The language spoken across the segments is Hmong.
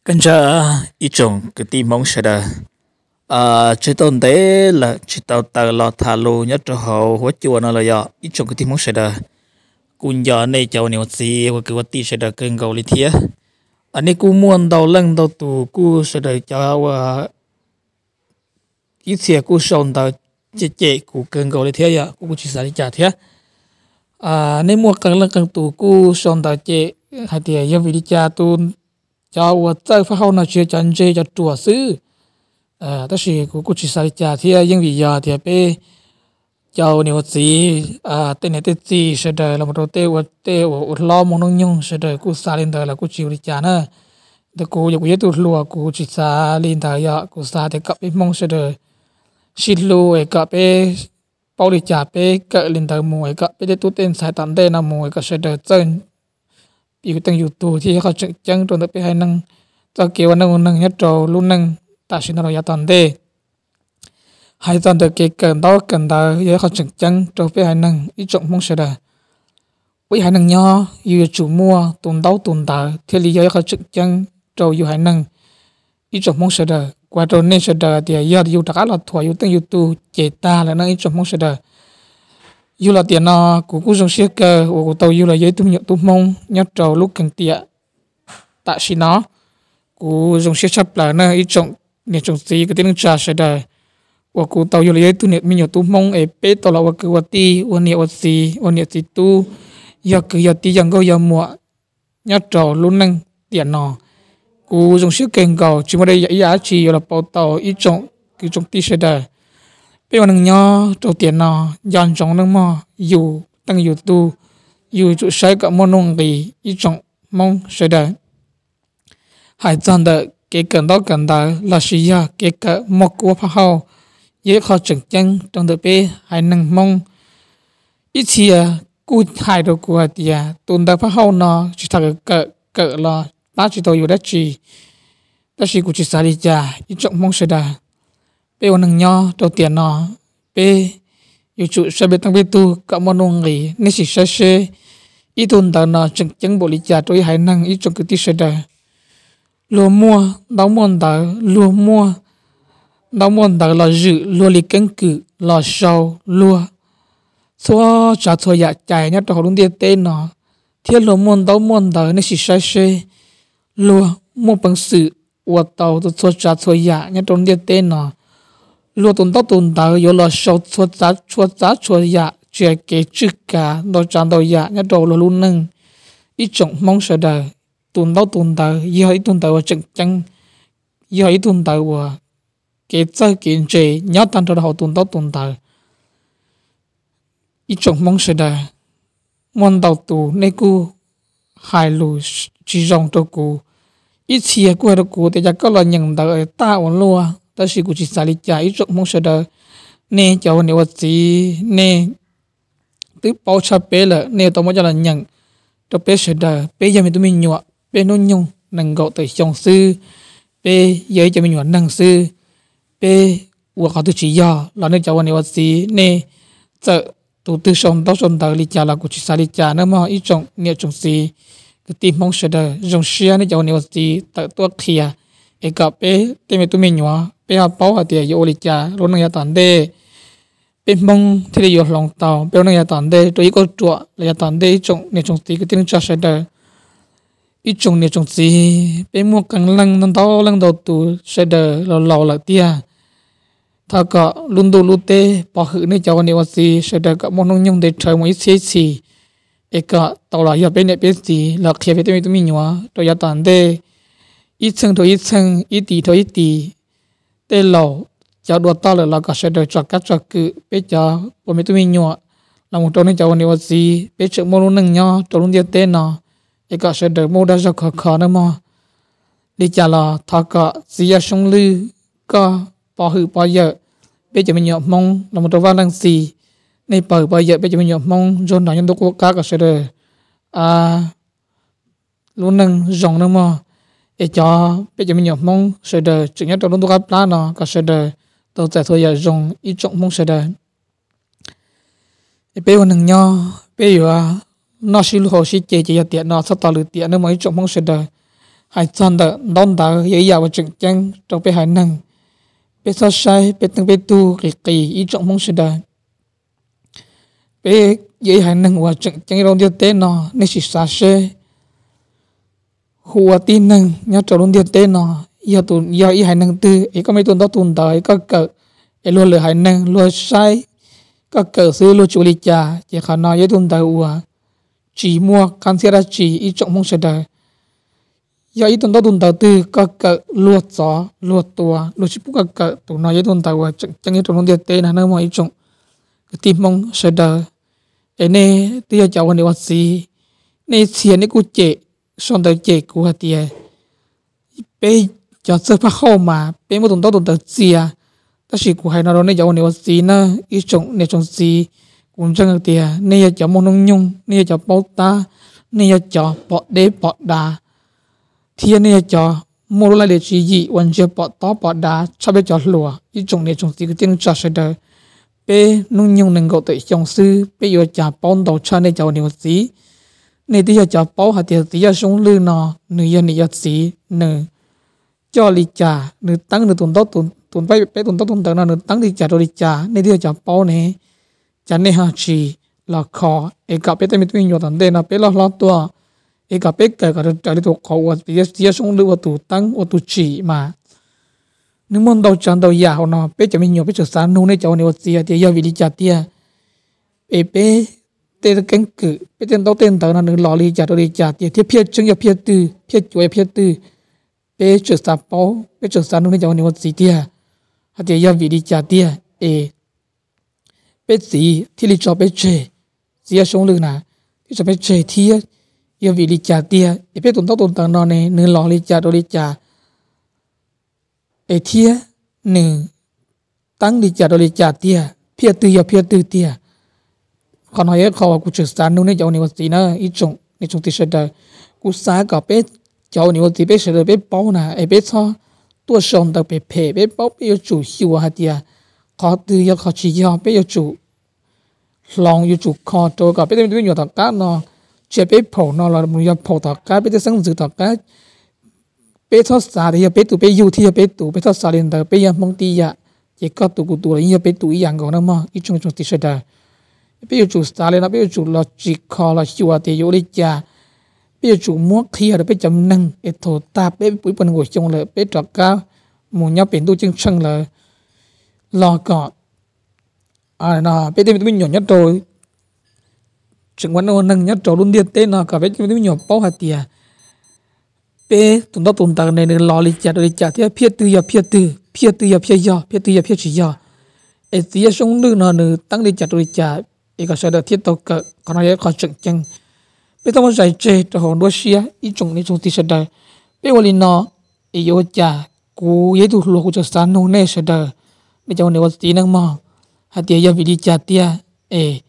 Koj ntsha ib tsoom kwv tij Hmoob sawv daws, tseg tau ntev lawm tsis tau tawm los tham lus nyob rau hauv huab cua no los yog ib tsoom kwv tij Hmoob sawv daws. Kuv nco nej cov ua niam ua txiv ua kwv ua tij sawv daws kawg nkaus li thiab. Nej kuj muaj ntau leej ntau tus kuj sawv daws cov ua ib txhia kuj sau ntawv cem kuv kawg nkaus li thiab yom, kuv kuj tsis xav li cas thiab. Nej muaj qee leej qee tus kuj sau ntawv cem hais tias yog vim li cas tus, cov uas txawj faj hauj no tsis yog cov ntse cov ruam xwb. Tab sis kuv kuj tsis xav li cas thiab, yeej vim yog tias peb cov ua niam ua txiv, tej niam tej txiv sawv daws los mus rau tej ua, tej uas ua hlob mus hnub nyoog sawv daws kuj xav li ntawd los kuj tsis ua li cas na. Ntawm kuv yog kuv yog ib tug hluas kuv tsis xav li ntawd yom, kuv xav tias kom peb Hmoob sawv daws sib hlub es kom peb paub li cas peb kawm li ntawd mus es kom peb tej tub tej ntxhais tom ntej no mus es kom sawv daws txawj yus teej yus tug thiab yog qhov tseem ceeb rau ntawm peb haiv neeg txoj kev ua neej ua neeg nyob rau lub neej tam sim no rau yav tom ntej. Hais txog ntawm kev kawm ntaub kawm ntawv yog ib qhov tseem ceeb rau peb haiv neeg ib tsoom Hmoob sawv daws. Ua ib haiv neeg nyob yus yuav tsum muaj tus ntaub tus ntawv thiaj li yog ib qhov tseem ceeb rau yus haiv neeg ib tsoom Hmoob sawv daws. Kuv hais rau nej sawv daws tias yog yus rov qab los thuam yus teej yus tug ces tag lawm no ib tsoom Hmoob sawv daws. Yug los tiam no kuv kuj zoo siab kawg uas kuv tau yug los yog ib tug me nyuam tub Hmoob nyob rau lub keeg tiam tam sim no. Kuv zoo siab tshaj plaws na ib tsoom niam tsoom txiv kwv tij neej tsa sawv daws uas kuv tau yug los yog ib tug me nyuam tub Hmoob es peb tau los ua kwv ua tij ua niam ua txiv ua niam txiv tub yog kwv yog tij yog nkauj yog muam nyob rau lub neej tiam no. Kuv zoo siab kawg nkaus tsis muaj ib yam dab tsi yuav los pauv tau ib tsoom kwv tsoom tij sawv daws. Peb ua neeg nyob rau tiam no nco ntsoov nawb mog, yus teej yus tug yus tsum saib kom muaj nuj nqis ib tsoom Hmoob sawv daws. Hais txog ntawm kev kawm ntaub kawm ntawv lossis yog kev kawm muaj kuab phaj hauj yog ib qho tseem ceeb rau ntawm peb haiv neeg Hmoob. Ib txhia kuj hais rau kuv hais tias tus ntawv phaj hauj no tsis tham kawm, kawm los pab tsis tau yus dab tsi. Tab sis kuv tsis xav li cas ib tsoom Hmoob sawv daws. Peb ua neeg nyob rau tiam no, peb yuav tsum saib peb teej peb tug kom muaj nuj nqis. Nej sim saib seb ib tug ntawv no tseem ceeb npaum li cas rau ib haiv neeg ib tsoom kwv tij sawv daws. Luag muaj ntaub muaj ntawv, luag muaj ntaub muaj ntawv los zwm, luag li keeb kwm los sau, luag txhua tsav txhua yam cais nyob rau hauv lub ntiaj teb no, thiab luag muaj ntaub muaj ntawv, nej sim saib seb luag muaj peev xwm ua tau txhua tsav txhua yam nyob rau lub ntiaj teb no. Luag tus ntaub tus ntawv yuav los sau txhua tsav txhua yam, tsis hais kev tswj kav ntau tsav ntau yam nyob rau luag lub neej. Ib tsoom Hmoob sawv daws, tus ntaub tus ntawv yog ib tug ntawv uas tseem ceeb, yog ib tug ntawv uas kev txawj kev ntse nyob tag nrho rau hauv tus ntaub tus ntawv. Ib tsoom Hmoob sawv daws, muaj ntau tus nej kuj hais lus tsis zoo rau kuv. Ib txhia kuj hais rau kuv tias cas koj los nyeem ntawv tag ua luaj, tab sis kuv tsis xav li cas ib tsoom Hmoob sawv daws. Nej cov ua niam ua txiv nej twb paub tshaj peb lawm, nej yuav tau muab coj los nyeem rau peb sawv daws. Peb yog me tub me nyuam, peb hnub nyoog nees nkaum tawm xyoo xwb, peb yog ib cov me nyuam neeg xwb, peb ua qhov twg tsis yog los nej cov ua niam ua txiv nej txawm tus twg sau ntaub sau ntawv li cas los kuv tsis xav li cas nawb mog ib tsoom niam tsoom txiv kwv tij Hmoob sawv daws. Zoo siab nej cov ua niam ua txiv tawm tuaj qhia es kom peb tej me tub me nyuam peb ho paub hais tias yuav ua li cas lub neej yav tom ntej, peb Hmoob thiaj li yuav hloov tau peb lub neej yav tom ntej rau ib kauj ruam los yav tom ntej ib tsoom niam tsoom txiv kwv tij neej tsa sawv daws. Ib tsoom niam tsoom txiv, peb muaj qee leej ntau leej ntau tus sawv daws laus laus lawm tiag. Thov kom lub ntuj lub teb pov hwm nej cov ua niam ua txiv sawv daws kom muaj hnub nyoog nte rhawv mus ib txhiab ib txhis, es kom tau los yog peb niam peb txiv los qhia peb tej me tub me nyuam rau yav tom ntej, ib txheej dhau ib txheej, ib tis dhau ib tis. Tej laus cov dua toj lawm los kom sawv daws tso kab tso kwm, peb cov ua me tub me nyuam los mus rau nej cov ua niam ua txiv, peb tseem muaj lub neej nyob rau lub ntiaj teb no, es kom sawv daws muaj ua dag zog khov kho nawb mog. Li cas los thov kom txiv yawg Soob Lwj koj pov hwm pov yawm peb cov me nyuam Hmoob los mus rau Vaj Leej Txiv, nej pov hwm pov yawm peb cov me nyuam Hmoob ntsuag nrog nyob ntuj qub qab kom sawv daws lub neej zoo nawb mog. Es cov peb cov me nyuam Hmoob sawv daws tseem nyob rau lub ntuj qab plab no kom sawv daws tau txais txhua yam zoo ib tsoom Hmoob sawv daws. Es peb ua neeg nyob peb yuav noj sib luag haus sib ce ces yog tiam no txhob tos lwm tiam nawb mog ib tsoom Hmoob sawv daws. Hais txog ntawm ntaub ntawv yog ib yam uas tseem ceeb rau peb haiv neeg. Peb txhob saib peb teej peb tug qis qis ib tsoom Hmoob sawv daws. Peb yog ib haiv neeg uas tseem ceeb rau ntiaj teb no, nej sim xav seb hu ua tib neeg nyob rau lub ntiaj teb no, yog tus, yog ib haiv neeg twg es koj muaj ib tug ntaub tus ntawv es koj kawm, es luag lwm haiv neeg luag saib koj kawm xwb luag tsis ua li cas, ces qhov no yog ib tug ntawv uas tsis muaj qab ntxhiab dab tsi ib tsoom Hmoob sawv daws. Yog ib tug ntaub tus ntawv twg koj kawm luag txov luag tua luag tsis pub koj kawm, tus no yog ib tug ntawv uas tseem ceeb nyob rau lub ntiaj teb no nawb mog ib tsoom kwv tij Hmoob sawv daws. Es nej twb yog cov ua niam ua txiv, nej ib txhia nej kuj cem, sau ntawv cem kuv hais tias peb cov txawj phaj hauj mas peb muab tus ntaub tus ntawv txias, tab sis kuv hais no rau nej cov ua niam ua txiv na, ib tsoom niam tsoom txiv, kuv ntseeg tias nej yog cov muaj hnub nyoog, nej yog cov paub tab, nej yog cov pom deb pom dav, thiab nej yog cov muaj lub laj lim tswv yim uas ntsia pom tob pom dav tshaj peb cov hluas. Ib tsoom niam tsoom txiv kwv tij neej tsa sawv daws, peb hnub nyoog nees nkaum tawm xyoo xwb peb yuav ua cas paub ntau tshaj nej cov ua niam ua txiv. Nej twb yog cov paub hais tias txiv yawg Soob Lwj no nws yog niam yog txiv, nws coj li cas, nws teeb nws tus ntaub, peb tus ntaub tus ntawv no nws teeb li cas rau li cas, nej twb yog cov paub ne. Cas nej ho tsis los kho es kom peb tej me tub me nyuam tom ntej no peb loj hlob tuaj, es kom peb kawm kom raws li tus qauv uas txiv yawg Soob Lwj ua tus teeb ua tus tsim mas. Nws muaj ntau tsav ntau yam hauv no, peb cov me nyuam peb tseem xav nug nej cov ua niam ua txiv tias yog vim li cas tiag es peb tej keeb kwm, peb tej ntaub tej ntawv no nws los li cas rau li cas tiag thiab phiaj tseeb yog phiaj twg, phiaj cuav yog phiaj twg. Peb tseem xav paub, peb tseem xav nug nej cov ua niam ua txiv tiag hais tias yog vim li cas tiag es peb txiv thiaj li tso peb tseg, txiv yawg Soob Lwj na, thiaj tso peb tseg thiab yog vim li cas tiag es peb tus ntaub tus ntawv no ne nws los li cas rau li cas es thiab nws teeb li cas rau li cas tiag, phiaj twg yog phiaj twg tiag. Qhov no yog ib qho uas kuv tseem xav nug nej cov ua niam ua txiv na, ib tsoom niam tsoom txiv sawv daws. Kuv xav kom peb cov ua niam ua txiv peb sawv daws peb paub na es peb txhob tuaj sau ntawv phem phem, peb paub peb yuav tsum xyuas hais tias qhov twg yog qhov tsis yog, peb yuav tsum hloov, yuav tsum kho rau kom peb tej me tub me nyuam tom qab no, tsis yog peb phaum no los yog phaum tom qab, peb tej xeeb ntxwv tom qab, peb txhob xav tias yog peb tus peb yug thiab yog peb tus, peb txhob xav li ntawd, peb yog Hmoob tib yam, ces koj tus kuv tus los yeej yog peb tus ib yam nkaus na mog ib tsoom niam tsoom txiv sawv daws. Peb yuav tsum xav li no, peb yuav tsum los tsim kho los xyuas tias yuav ua li cas. Peb yuav tsum muab qhia rau peb cov neeg es thaum tag peb puv ib puas nees nkaum xyoo lawm peb rov qab mus nyob pem ntuj ceeb tsheej lawm los kom peb tej me tub me nyuam nyob rau, tseem ua neej ua neeg nyob rau lub ntiaj teb no kom peb tej me tub me nyuam paub hais tias peb tus ntaub tus ntawv ne nws los li cas rau li cas thiab phiaj twg yog phiaj twg, phiaj twg yog phiaj yog, phiaj twg yog phiaj tsis yog, es txiv yawg Soob Lwj no nws teeb li cas rau li cas, es kom sawv daws thiaj tau kawm. Qhov no yog ib qho tseem ceeb, peb txhob muab zais tseg rau hauv nruab siab ib tsoom niam tsoom txiv sawv daws. Peb ua li no es yuav ua cas? Kuv yog ib tug hluas kuv tseem xav nug nej sawv daws, nej cov ua niam ua txiv neej mog, hais tias yog vim li cas tiag es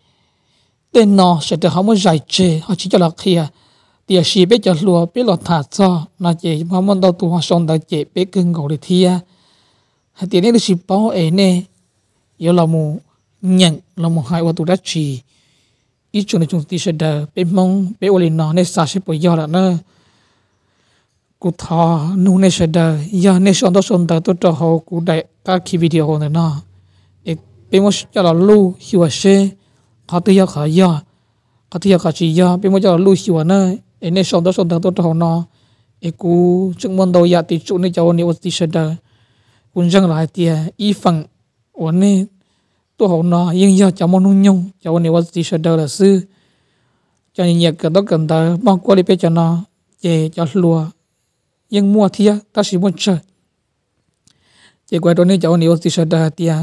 tej no sawv daws ho muab zais tseg ho tsis coj los qhia. Tiam sis peb cov hluas peb los tham txog no ces ho muaj ntau tus ho sau ntawv cem peb kawg nkaus li thiab, hais tias nej twb tsis paub es nej yuav los mus nyeem los mus hais ua tus dab tsi. Ib tsoom niam tsoom txiv sawv daws, peb Hmoob peb ua li no nej xav seb puas yog lawm na. Kuv thov nug nej sawv daws, yog nej sau ntaub sau ntawv tuaj rau hauv kuv daim qab khi video ntawm no, es peb muab coj los luj xyuas seb qhov twg yog qhov yog, qhov twg yog qhov tsis yog, peb muab coj los luj xyuas na. Es nej sau ntaub sau ntawv tuaj rau hauv no, es kuv tseem muaj ntau yam tim tsum nej cov ua niam ua txiv sawv daws. Kuv ntseeg los hais tias ib feem uas nej tuaj hauv no yeej yog cov muaj hnub nyoog, cov ua niam ua txiv sawv daws lawm xwb. Cov nyiam kawm ntaub kawm ntawv mog kuab li peb cov no, ces cov hluas yeej muaj thiab tab sis muaj tsawg. Ces kuv hais rau nej cov ua niam ua txiv sawv daws hais tias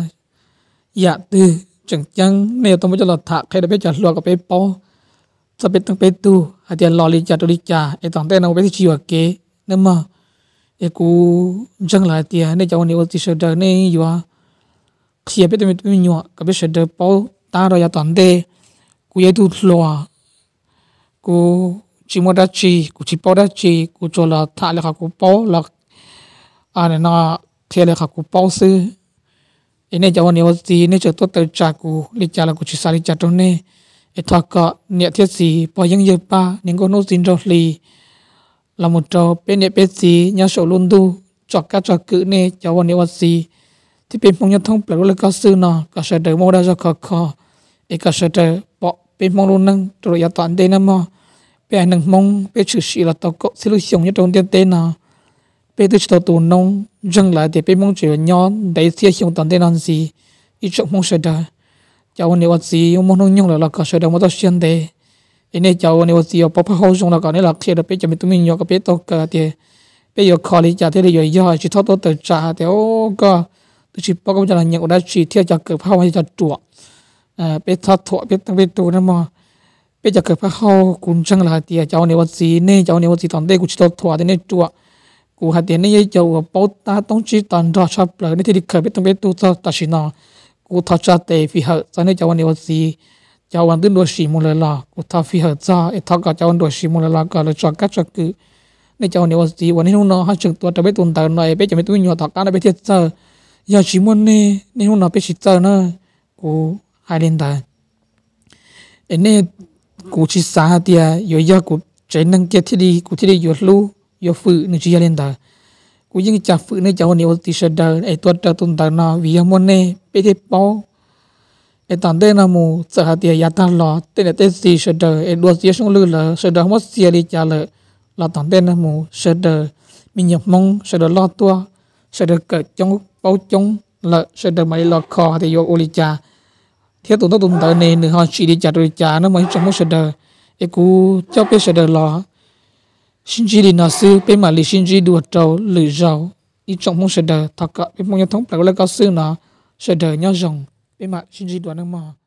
yam twg tseem ceeb nej yuav tau muab coj los tham qhia rau peb cov hluas kom peb paub txog peb teej peb tug hais tias los li cas rau li cas es tom ntej no peb thiaj tsis yuam kev nawb mog. Es kuv ntseeg los hais tias nej cov ua niam ua txiv sawv daws nej yuav qhia peb tej me tub me nyuam kom peb sawv daws paub tab rau yav tom ntej. Kuv yog ib tug hluas, kuv tsis muaj dab tsi, kuv tsis paub dab tsi, kuv tsuas los tham li qhov kuv paub los no qhia li qhov kuv paub xwb. Es nej cov ua niam ua txiv nej tseem tuaj tawm tsam kuv li cas los kuv tsis xav li cas rau nej. Es thov kom niam thiab txiv pog yeeb yawg paj niam nkauj hnub txiv nraug hli los mus rau peb niam peb txiv nyob saum lub ntuj tsom kab tsom kwm nej cov ua niam ua txiv thiab peb Hmoob nyob thoob plaws lub laj kab xwb no kom sawv daws muaj ua dab zog khov kho, es kom sawv daws pom peb Hmoob lub neej rau lawm yav tom ntej nawb mog. Peb haiv neeg Hmoob peb tshwm sim los tau kaum txhiab lub xyoo nyob rau ntiaj teb no, peb twb tsis tau tu noob, ntseeg lawm tias peb Hmoob tseem yuav nyob ntev txhiab xyoo tom ntej no ntxiv. Ib tsoom Hmoob sawv daws, cov ua niam ua txiv muaj hnub nyoog lawm los kom sawv daws muaj txoj sia ntev. Es nej cov ua niam ua txiv uas paub phaj hauj zoo los kom nej los qhia rau peb cov me tub me nyuam kom peb tau kawm tias peb yuav kho li cas thiaj li yuav yog, tsis txhob tuaj tawm tsam hais tias koj twb tsis paub koj cov los nyeem ua dab tsi thiab cov kawm phaj hauj cov ruam. Peb txhob thuam peb teej peb tug nawb mog. Peb cov kawm phaj hauj kuv ntseeg lawm hais tias cov ua niam ua txiv, nej cov ua niam ua txiv tom ntej kuv tsis tau thuam tias nej ruam. Kuv hais tias nej yog cov uas paub tab toob tsib tog nrog tshaj plaws nej thiaj li khaws peb teej peb tug txog tam sim no. Kuv thov tsa tes fij hawm txog nej cov ua niam ua txiv, cov uas twb nruam sim mus lawm los kuv thov fij hawm txog, es thov kom cov uas nruam sim mus lawm los kom lawv tsom kab tsom kwm nej cov ua niam ua txiv uas nej hnub no haj tseem tuav rau peb tus ntawv no es peb cov me tub me nyuam tom qab no peb thiaj txawj. Yog tsis muaj nej, nej hnub no peb tsis txawj na. Kuv hais li ntawd. Es nej, kuv tsis xav hais tias yuav yog kuv tsev neeg kiag thiaj li kuv thiaj li yuav hlub yuav fwm, nws tsis yog li ntawd. Kuv yeej cam fwm nej cov ua niam ua txiv sawv daws es tuav rawv tus ntawv no vim yog muaj nej peb thiaj paub. Es tom ntej no mus txawm hais tias yav tag los tej niam tej txiv sawv daws es dua txiv Soob Lwj lawm sawv daws muab txia li cas lawm los tom ntej no mus sawv daws me nyuam Hmoob sawv daws loj tuaj, sawv daws kawm coob paub coob lawm sawv daws mam li los kho hais tias yuav ua li cas thiab tus ntaub tus ntawv ne nws ho tsim li cas rau li cas nawb mog ib tsoom Hmoob sawv daws. Es kuv coj peb sawv daws los sib ntsib li no xwb, peb mam li sib ntsib dua rau lwm zaus. Ib tsoom Hmoob sawv daws, thov kom peb Hmoob nyob thoob plaws lub laj kab xwb no sawv daws nyob zoo, peb mam sib ntsib dua nawb mog.